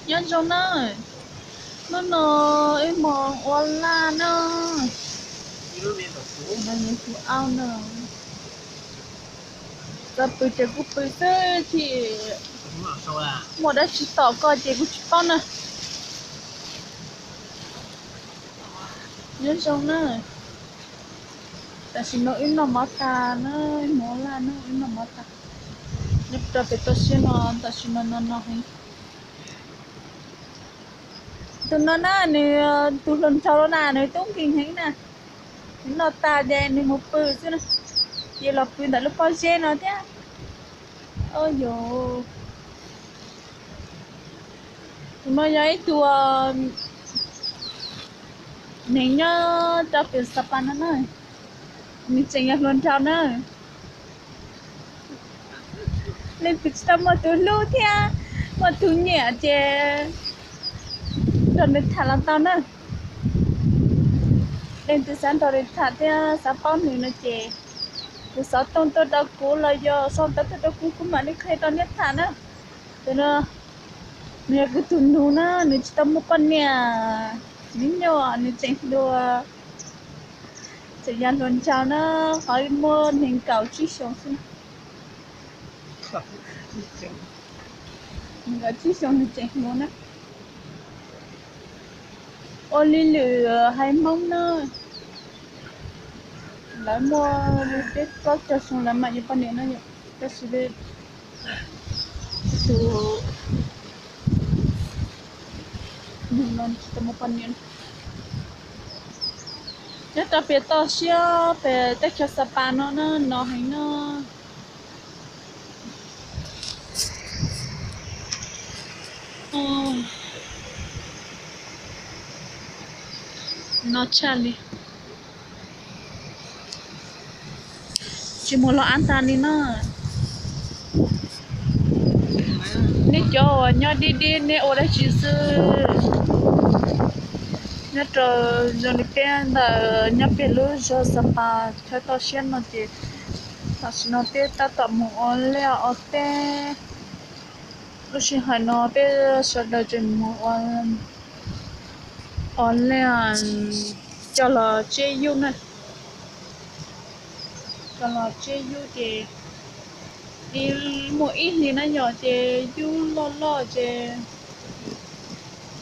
Nyob zoo na, hnub no wb mus ua laj na. Tus au na, txawm pw ces kuv pw xwb thiab, muaj dab tsi tom koj ces kuv tsis paub na. Nyob zoo na, tam sim no wb noj mov tas na, mus ua laj na, wb noj mov tas. Nyob rau pem toj siab no tam sim no no no heev. Tus no na, nws, tus hluas nraug no na nws tub nkeeg heev na. Nws noj tas ces nws mus pw xwb na, ces los pw ntawm lub pob zeb no thiab. Yog, tus no yog ib tug neeg nyob rau pem Xab Pas no na, nws tseem yog hluas nraug na. Leej twg tsis tau muaj tus hlub thiab muaj tus nyiam ces nrog nws tham los tau na. Leej twg xav nrog nws tham thiab xav paub nws no ces tus xov tooj tuaj rau kuv los yog sau ntawv tuaj rau kuv, kuv mam li qhia rau nej tham na. Tus no nws yog kuv tus nus na, nws tsis tau muaj poj niam, nws nyuaj, nws tseem hluas, tseem yog hluas nraug na, qhov muaj nees nkaum tsib xyoos xwb. Nees nkaum tsib xyoos nws tseem hluas na. Ua li lwm haiv Hmoob na, lawv muaj li peb plaub caug xyoo lawv mam yuav poj niam na yom, tab sis tus nus no tsis tau muaj poj niam. Nyob rau pem toj siab pem teb chaws Xab Pas no na, no heev no. No tshaj li. Tsis mus los av ntag li na. Nej cov uas nyob deb deb nej ua dab tsi xwb? Nyob rau zoo li peb ntawm nyob pem lub zos Xab Pas chaw toj siab no ces tam sim no peb tab tom mus ua liaj ua teb. Lub sij hawm no peb sawv daws tseem mus ua liaj coj los tseb yub na. Coj los tseb yub ces ib, muaj ib hlis na yom ces yub loj loj ces